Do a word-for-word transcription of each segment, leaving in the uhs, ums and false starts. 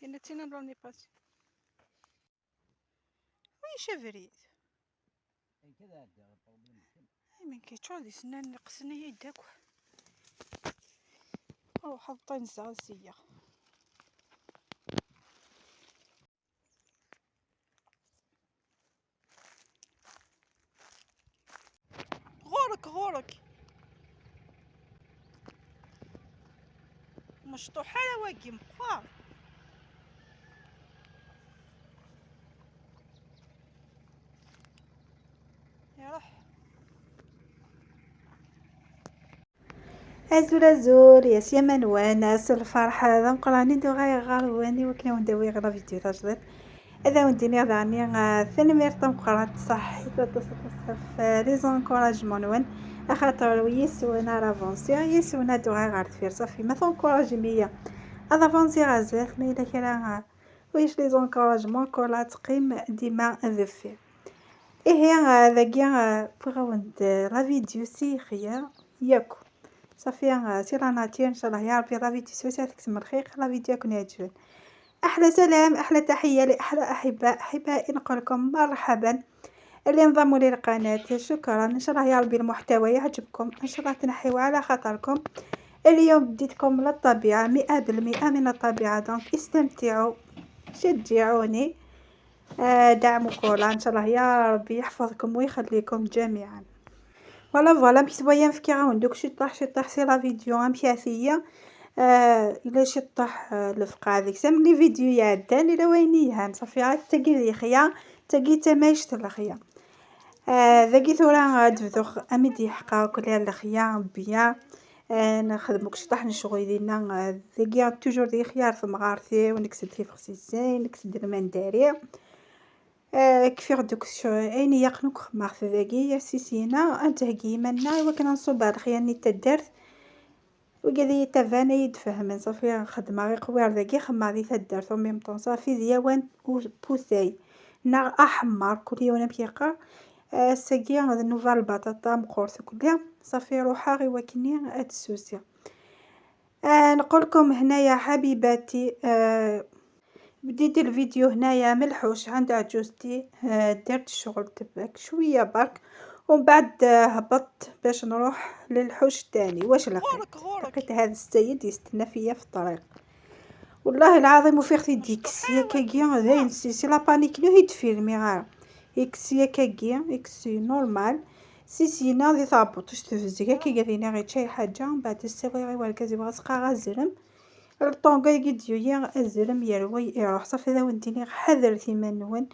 Yenna tina l'année passée. Oui, chevrier. Ay, min keččur di snan iqsen-iyi-d akk. Ruḥ aṭṭan zɛa siyya. Ɣur-k, ɣur-k. Mecṭuḥ ara wagi, meqqer. Iruḥ. Azul, azul, yas yama-nwen, ass lferḥ d ameqqran i d-uɣaleɣ ɣer-wen i wakken ad wen-d-awiɣ la vidéo tajdiṭ. Ad awen-d-iniɣ daɣni, ah, tanemmirt tameqqrant, ṣaḥit aṭas, aṭas ɣef, ah, les encouragements-nwen, axaṭer yis-wen ara avansiɣ, yis-wen ad d-uɣaleɣ ɣer deffir. Ṣafi, ma tencouragem-iyi ad avansiɣ ar zdat, ma yella kra, ah, ulac les encouragements, kul ad teqqim dima deffir. Ihi, ah, dagi, ah, wwiɣ-awen-d, ah, la vidéo si yexya yakk. Ṣafi, ah, si la nature, ncallah ya Ṛebbi la vidéo swayes ad tektem lxiq, la vidéo ad ken-iɛeǧben. أحلى سلام، أحلى تحية لأحلى أحباء، أحبائي نقول لكم مرحبا. اللي انضموا للقناة شكرا، إن شاء الله يا ربي المحتوى يعجبكم، إن شاء الله تنحيوا على خاطركم. اليوم بديتكم للطبيعة، مئة بالمئة من الطبيعة، donc استمتعوا، شجعوني. آه، دعموا كولا، إن شاء الله يا ربي يحفظكم ويخليكم جميعا. Voilà، voilà، مكتبة يا مفكي غاون دوك شطح شطح سي la vidéo أمشي عسية. آه، إلا شطح، آه، لفقا هذيك سام لي فيديو يا عدان إلا وين يهان صافي عاد تقي لي خيا، تقي تمايشت الخيا. آه، ذاكي ثورة غاد بدوخ أمي دي حقا كل الخيا بيا. آه، نخدمو كشطح نشغل دينا، آه، ذاكي toujours دي خيار في مغارتي ونكسد في فخسيسين، نكسد المنداري. آه، كفي غدوك شو-، عيني يقنوك خماغ في ذاكي يا سيسينا، انت هكي منا، وكنا نصوب على خياني تدرت. وقالي تبان يتفهمن، صافي خدمة غير قوي على ذاكي، خما غادي تدرت، او ميم طون، صافي دياوان بوساي. نار احمر، كل يوم بيقا. آه، ساقي هذا نوفال بطاطا مقورت كلها، صافي روحها غير وكني هاد السوسي. آه، نقول لكم هنايا حبيباتي، آه، بديت الفيديو هنايا من الحوش عند عجوزتي. آه، درت الشغل تبعك شوية برك، ومن بعد، آه، هبطت باش نروح للحوش الثاني. واش لقيت؟ لقيت هذا السيد يستنى فيا في الطريق. والله العظيم وفيق يدي كسيا كاكيا، داين سي، سي لا بانيك لو هيد فيلمي غار. يكسيا كاكيا، يكسي نورمال. سي سينا دي ثابوط، اش تفزي كاكيا دينا غير شي حاجة، من بعد السوي غير وركزي بغا سقا غا الزلم. الطونقا يقديو يا الزلم يروي يروح، صافي ذا ونديني حذر ثيمان نون.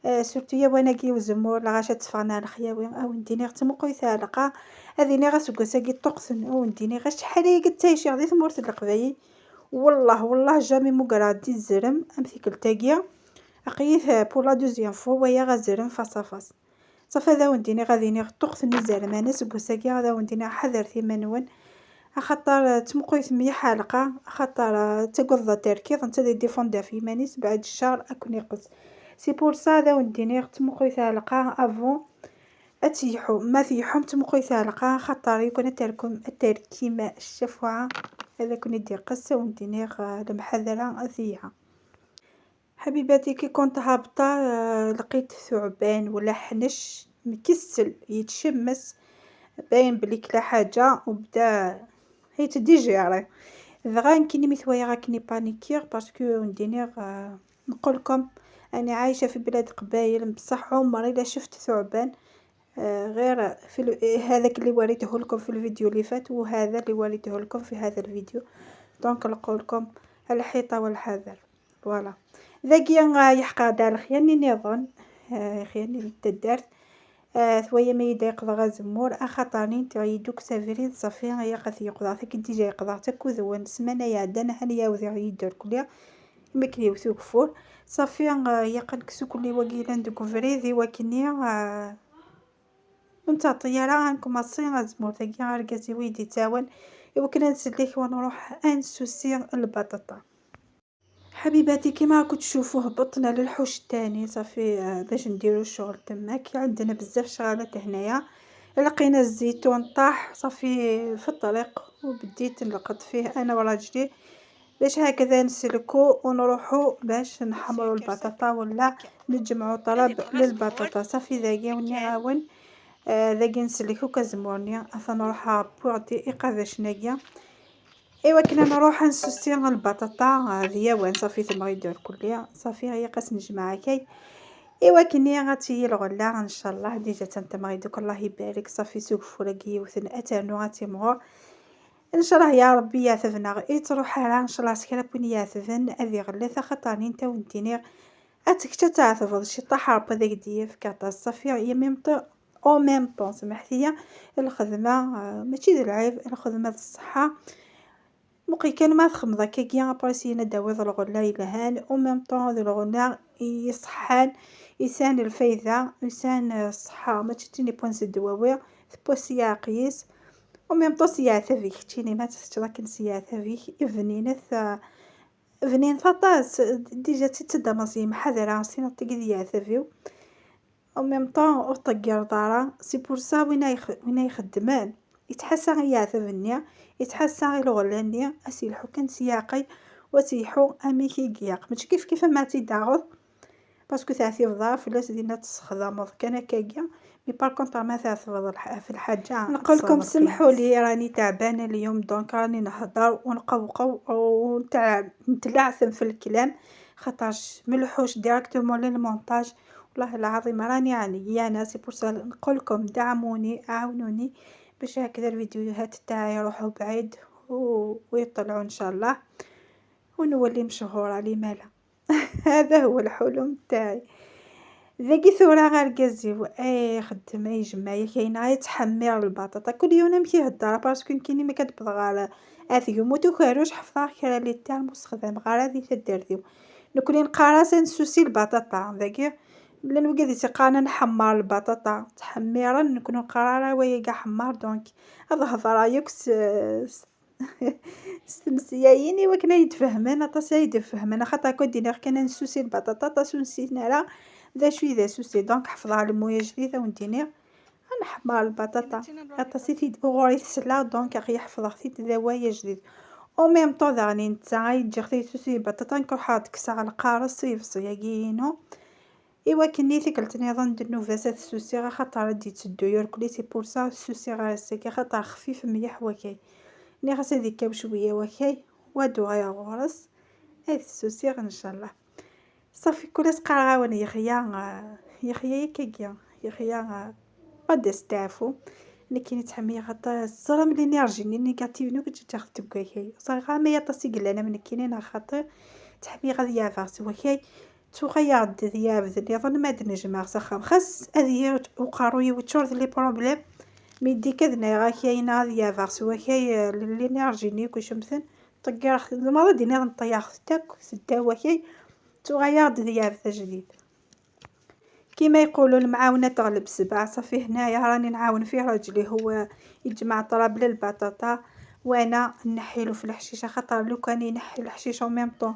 آه، سورتو يا وانا كي وزمور لغاشا تفغنا الخياوي، او نديني تمقوي ثالقا. هذيني غا سكوسا كي طقسن، او نديني غا شحال هي قد تايشي غادي ثمورت القبايل. والله، والله جامي مقرا دي الزرم، ام ثيكل تاقيا. اقيث بو لا دوزيام فوا ويا غا زرم فاس ا فاس. صافي، هذا ونديني غادي نيغ طوقت نزال مانس قوساكي، هذا ونديني حذر ثيمانون، اخاطر تمقويت مية حلقة، اخاطر تقضى تركيض، انت دي ديفوندا في مانس بعد الشهر اكون يقص. سي بور سا، هذا ونديني تمقويت حلقة افون اتيحو، ما تيحوم تمقويت حلقة، خاطر يكون تركم التركيمة الشفوعة، هذا كون يدي قصة ونديني غ-، المحذرة فيها. حبيباتي، كي كنت هابطة، آه، لقيت ثعبان ولا حنش مكسل يتشمس، باين بلي كلا حاجة وبدا يتديجيري. دغا كي نميت ويا غاكني بانيكير باسكو نديني غ-، نقولكم، أنا عايشة في بلاد قبايل، بصح عمري لا شفت ثعبان. آه، غير في ال-، هذاك اللي وريته لكم في الفيديو اللي فات، وهذا اللي وريته لكم في هذا الفيديو. دونك نقول لكم الحيطة والحذر. فوالا. ذاكي يحقى دار خياني نظن. آه، خياني تدارت. آه، ثويا ما يدا يقضى غا زمور، اخاطرني نتا يدوك سافرين صافي، هيا قد يقضى، تا كنتي جاي يقضى، تا كوذوان سمانة يا عدنا، هاني يا وذي يدور كليا. ما كلي وثوك فور. صافي، آه، يا قنكسو كلي واقيلا ندوك فريدي واكني، آه، ونتا طيارة غنكم الصين غزمور تاكي غارقاتي ويدي تاون. ايوا كنا نسليك ونروح انسوسي البطاطا. حبيباتي، كيما راكم تشوفوا هبطنا للحوش الثاني صافي، آه، باش نديروا الشغل تماك. عندنا بزاف شغالات هنايا. لقينا الزيتون طاح صافي في الطريق، وبديت نلقط فيه انا وراجلي. باش هكذا نسلكو ونروحو باش نحمرو البطاطا ولا نجمعو طراب للبطاطا. صافي، داكي ونيغاون. آه، داكي نسلكو كزمورني، اثا نروح بوعدي ايقافاش ناكيا. ايوا كنا نروح نسوسي البطاطا، آه، هذه وين صافي ثم غيدور كليا. صافي، هيا قاس نجمع كاي. ايوا كني غاتي الغلا ان شاء الله، ديجا تنتم غيدوك، الله يبارك. صافي، سوق فورا كيوثن اتانو غاتي مغور. ان شاء الله يا ربي يا ثبنا غير تروح على ان شاء الله سكرا بني يا ثبن اذي غلي ثا خطاني انت وانتيني. اتكتا تعثبض شي طاح ربي ذاك ديف كاطا صافي يا ميم طو. او ميم طون سمحتي، الخدمه، آه، ماشي ذ العيب، الخدمه ذ الصحه. مقي كان ما تخمض هكاكيا، ابري سينا داوي ذ الغلا يلهان، او ميم طون ذ الغلا يصحان، يسان الفايده، يسان الصحه، ماشي تيني بوان سدواوي، ثبوسي عقيس. او ميم طون سياث بيك تشيني ما تستشرا كن سياث بيك ابنينث، ابنينث اطاس. ديجا تتدا مزيم حذرة سينا تقدي ياثبيو. او ميم طون او طقير دارا سي بور سا وين يخ... وين يخدمان يتحسى غي ياثبني، يتحسى غي الغلاني اسي الحكم سياقي وسيحو امي كي قياق مش كيف كيف ما تيداغض. باسكو تعثيب ضعف فلاس دينا تسخدمض كان هكاكيا. مي بار كونتر ما تعثبض الح-، في الحاجة نقول لكم سمحوا لي، راني تعبانة اليوم، دونك راني نهضر ونقوقو ونتع-، نتلعثم في الكلام، خاطرش ملحوش ديريكتومون للمونتاج. والله العظيم راني عيانة، سي بور سا نقول لكم دعموني، عاونوني باش هكذا الفيديوهات تاعي يروحوا بعيد و-، ويطلعوا ان شاء الله ونولي مشهورة لمالا. هذا هو الحلم تاعي. ذاكي ثورة غير كازيو، اي خدم اي جماية كاين غير تحمير البطاطا كل يوم نمشي هدار باسكو كيني ما كتبغى غير اثيوم وتوكاروش حفظها كرا لي تاع المستخدم غير هذه تدرديو. نكوني نقارا سنسوسي البطاطا ذاكي لان وقاعد يتقانا نحمر البطاطا تحميرا نكون نقرا راه ويا كاع حمار دونك هذا هضره يكس. ستمسيايين ايوا كنا يتفهمن اطاس يتفهمن خاطر كون دينا كنا نسوسي البطاطا اطاس ونسينا راه ذا شوي ذا سوسي دونك حفظها لمويه جديده ونديني نحمر البطاطا. اطاس تيد غوري تسلا دونك غي حفظها تيد ذا وايا جديد. او ميم طون داغني نتا يجي خدي سوسي البطاطا نكون حاط كسا على القارص يفصي ياكينو. ايوا كني ثقلت نظن د النوفاس هاد السوسي غا خاطر ردي تسدو يركلي سي بور سا السوسي غا ساكي خاطر خفيف مليح وكاي. ني غاس هذيك كاو شويه وكاي وادو غير غورس. هاد السوسي ان شاء الله. صافي كل سقار غاون يخيا، يخيا يكاكيا يخيا. قد استعفو. نكيني تحمي غطا الزرم لينيرجي ني نيجاتيف نو كنت تاخذ تبكاكي صافي غا ما يطاسي قال انا من كينين خاطر تحمي غادي يافاس وكاي. تغير الذياب ذني ظن ما دنجمع سخم خاص اذي وقارو يوتشور ذلي بروبليم. مي دي كذنا غا كاينه ذياب سوا كاي لينيرجي نيكو شمثن. طقير المره دينا نطيح تاك سدا وكاي. تغير الذياب تجديد. كيما يقولوا المعاونة تغلب السبعة. صافي هنايا راني نعاون فيه راجلي، هو يجمع التراب للبطاطا وانا نحيلو في الحشيشه، خاطر لو كان ينحي الحشيشه ميم طون،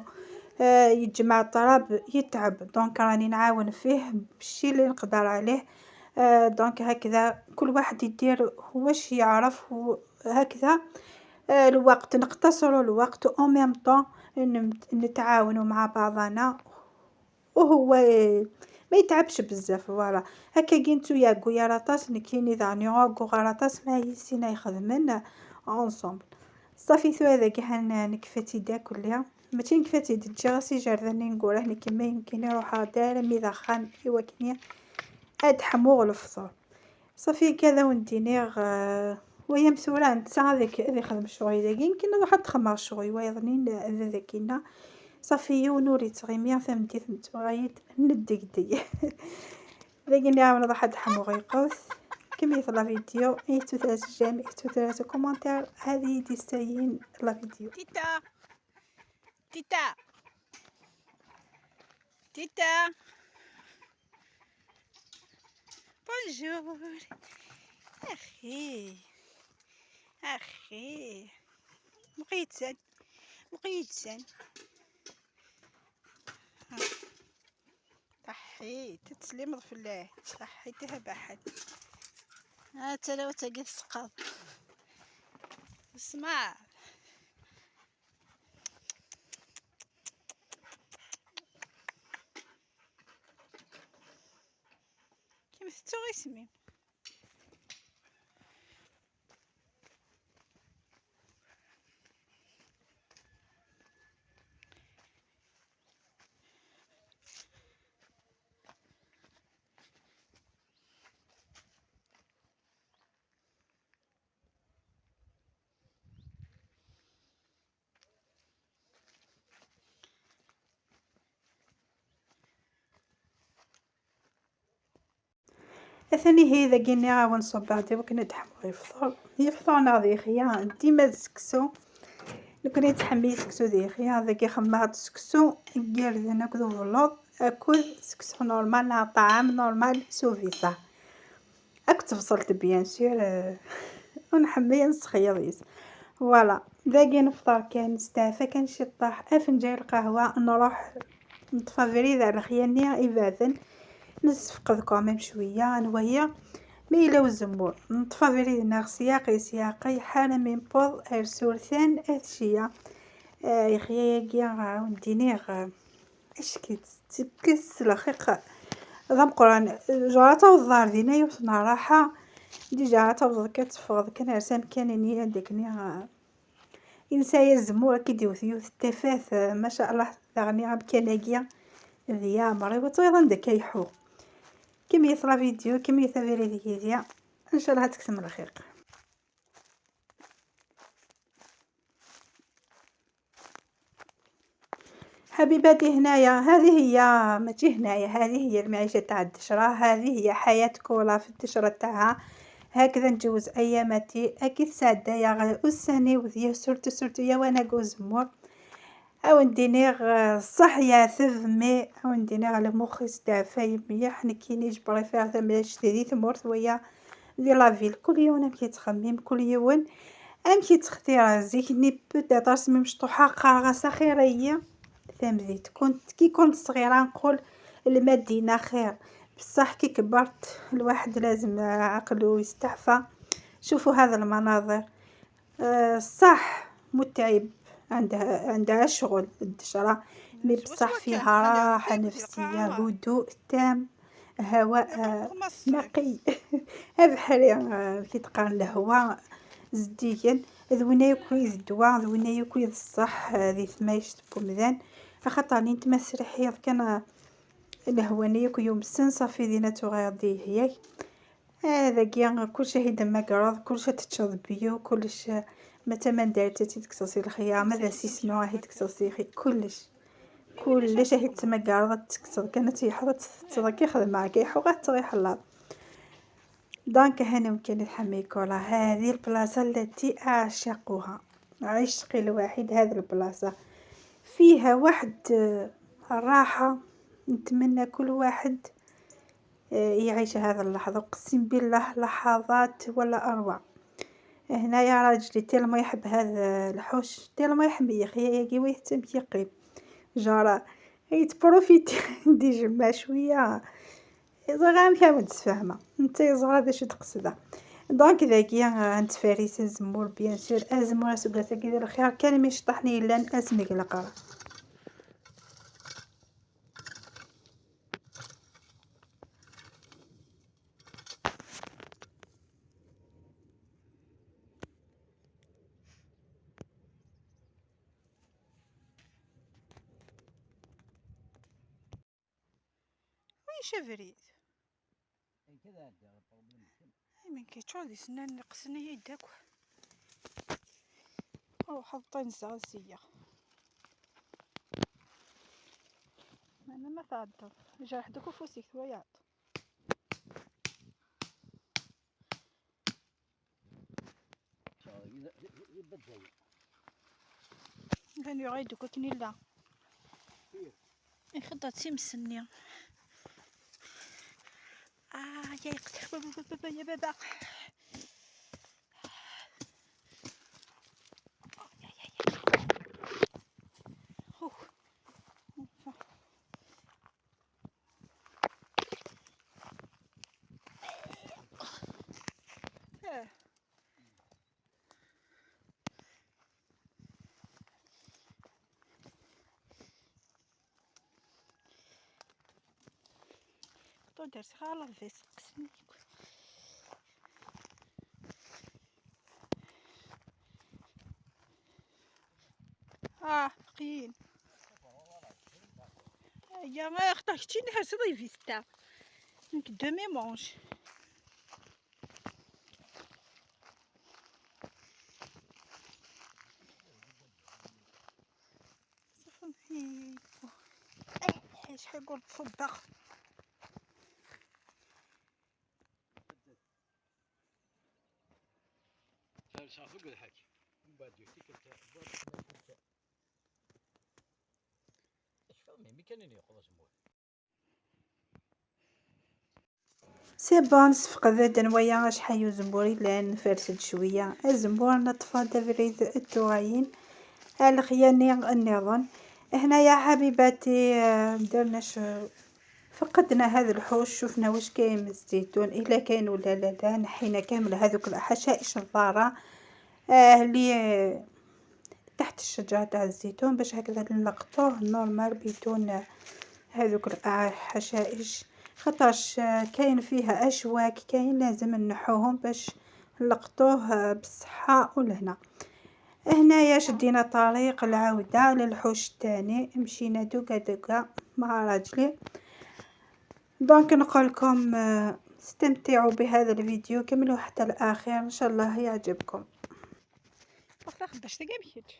آه، يجمع التراب يتعب، دونك راني نعاون فيه بالشي اللي نقدر عليه. آه، دونك هكذا كل واحد يدير واش يعرف و-، هكذا. آه، الوقت نقتصروا الوقت او ميم طون نتعاونوا مع بعضنا. وهو ما يتعبش بزاف. فوالا هكا كي نتو ياكو يا راطاس نكيني داني غاكو غا راطاس ما يسينا يخدمن اونصومبل. صافي ثو هذا كاع نكفتي دا كلها. ماشي نكفتي دجا سي جاردني نقول هنا كما يمكن يروح دار مي دخان ايوا كني اد حموغ الفطور. صافي كذا وندينيغ، آه، ويا مسورة نتا هذاك اللي خدم الشغل داكي يمكن نروح تخمر الشغل ويظنين هذا ذاكينا. صافي يونوري تغيمي ثمدي ثمت غايد ندقدي. لكن يا من راح تحمو غيقوس. كمية لا فيديو اي تو ثلاثة جيم اي تو ثلاثة كومنتير هذه دي سايين لا فيديو. تيتا، تيتا، تيتا. بونجور. اخي، اخي، مقيتسن، مقيتسن. صحيت تسليم في الله. صحيتها بحد. ها تلوت قد سقط. اسمع. Tettuɣ isem-im. Atan ihi dagi nniɣ-awen ṣubbeɣ-d i wakken ad d-ḥmuɣ ifṭer. Ifṭer neɣ d ixya, dima d seksu. Nekkni nettḥemmil seksu d ixya. Dagi xemmeɣ-d seksu n yirden akked ubelluḍ akked seksu normal neɣ ṭṭɛam normal s ubiṣaḥ. Akked tebṣelt, bien sûr, euh, ur nḥemmel ad nessexyed yes. Voilà, dagi nefṭer kan, nesteɛfa kan ciṭṭaḥ, afenǧal lqahwa, nruḥ neṭṭef abrid ar lexya-nni ibaɛden, nessefqed quand même cwiya, nwaya ma yella uzemmur. Neṭṭef abrid-nneɣ syaqi syaqi ḥala mi newweḍ ar Surtan At Cciyya. Ah, ixya-agi, ah, wen-d-iniɣ, ah, Acki tekkes lxiq d ameqqran. Genre ad tawḍeḍ ar dinna yiwet n rraḥa. Déjà ad tawḍeḍ kan, teffɣeḍ kan ar s amkan-nni anda akken i, i nesɛi azemmur, ad k-id-iwet yiwet n tafat, ma sha Allah, daɣen amkan-agi d yaɛmer-iw, ad tɣiḍ anda akka yeḥḥu. Kemmlet la vidéo, kemmlet abrid yid-i, ncallah ad tekksem lxiq. حبيباتي، هنايا هذه هي، ماشي هنايا، هذه هي المعيشة تاع الدشرة، هذه هي حياة كولا في الدشرة تاعها. هكذا نجوز أياماتي، أكيد سعدايا غير أساني وذي سورتو سورتو يا وانا قوز مور. أو ندينيغ، آه، صح يا ثب مي، أو ندينيغ المخ يستعفى يميح، نكيني جبري فيها ثمرة جديدة ثمورت ويا دي لافيل. كل يوم أنا كيتخمم، كل يوم أمشي تختيرها زيكني بوتيتر سمي مشطوحة قارغة ساخيرية. تمديت كنت كي كنت صغيرة نقول المدينة خير، بصح كي كبرت الواحد لازم عقلو يستعفى. شوفوا هذا المناظر. آه، صح متعب، عندها، عندها شغل الدشرة، مي بصح فيها راحة نفسية، هدوء تام. هواء، آه، نقي. هذا بحري، آه، كي تقارن الهواء زديا، ذوينا يكوي الدواء، ذوينا يكوي الصح، آه، ذي ثمايش تبومدان. أخاطر نين تما سرحيض كان، آه، الهواء نيك يوم السن صافي دينا تغير دي هياك. هذاكي كلشي هي دما كراض، كلشي تتشرب بيو، كلش. متى ما ندير تاتي تكسرسي الخيار، ماذا سيسنو راهي تكسرسي خي-، كلش. كلش هي تما كراض تكسر، كانت هي حرة تكسر كي خدمة، كي حوغا تغي حلال. دونك هاني ممكن نحمي كولا. هذه البلاصة التي أعشقها، عشقي الوحيد هذه البلاصة. فيها واحد، آه، الراحة. نتمنى كل واحد، آه، يعيش هذه اللحظة. أقسم بالله لحظات ولا أروع. هنايا راجلي تيلمو يحب هذا الحوش، تيلمو يحب يخيا يجي ويهتم يقيم جارة يتبروفيتي. دي جمع شوية. زغام كامل تسفهمة. انت يا زغرة باش تقصدها. دونك داكيا غنتفاريس الزمور، بيان سور، الزمور اسوقات كي الخير كان مشطحني الا اسمك القرا. ويش بريد؟ اي كذا عندي البروبليم. اي من كيتشور دي سنان نقصني يدك. او حطين زازية. انا ما تعدل. جرح دوك فوسيك وياض. كان يغيدو كوكنيلا. يخدر تيمسني. آه، يا يقتل. بابا، بابا، بابا، يا بابا. آه، يا، يا، يا. أوه. آه. البطو درت غير لافيس قسمي. اه، قيين. يا ما اختك تشيني هرسي ضيفي ستا. Donc deux mélanges. صافي. ايه، شحال قلت صدق. صافي قول حاجة. من بعد جيتي كنت شكون ميمي كان يقول اسمه؟ سي بون، نسفقد الدنوية شحال يوزنبور يلان، فرسد شوية الزنبور، نطفى دبريد التوغاين الخياني النظن. هنايا حبيباتي، آه، درنا ش-، فقدنا هذا الحوش، شفنا واش كاين من الزيتون، إلا كاين ولا لا، لا، نحينا كامل هذوك الحشائش الضارة، آه، اللي تحت الشجرة تاع الزيتون، باش هكذا نلقطوه نورمال بدون هذوك الحشائش، خاطرش كاين فيها أشواك، كاين لازم نحوهم باش نلقطوه بالصحة والهنا. هنايا شدينا طريق العودة للحوش الثاني، مشينا دوكا دوكا مع راجلي. Donc نقولكم، آه، استمتعوا بهذا الفيديو، كملوا حتى الأخير، إن شاء الله يعجبكم. وقت خدشت كاع مشيت.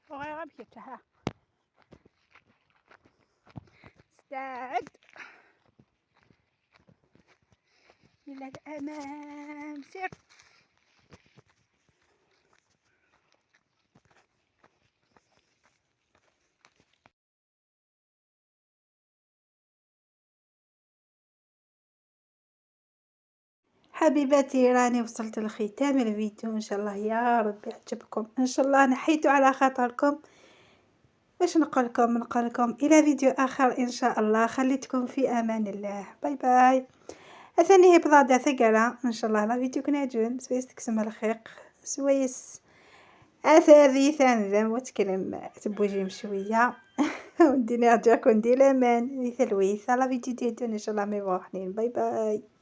وغير مشيت، ها. استعد. إلى الأمام سير. حبيباتي، راني وصلت لختام الفيديو، إن شاء الله يا رب يعجبكم، إن شاء الله نحيتو على خاطركم. واش نقولكم؟ نقولكم إلى فيديو آخر إن شاء الله، خليتكم في أمان الله، باي باي. أثاني هي بضادة ثقرة، إن شاء الله لا فيديو كنا عجبن، سويس تكسم الخيق، سويس أثاذي ثانذم وتكلم تبوجيم شوية. وديني رجاكم دي لامان، دي ثلويث، لا فيديو ديالتون إن شاء الله ما يبغوا حنين، باي باي.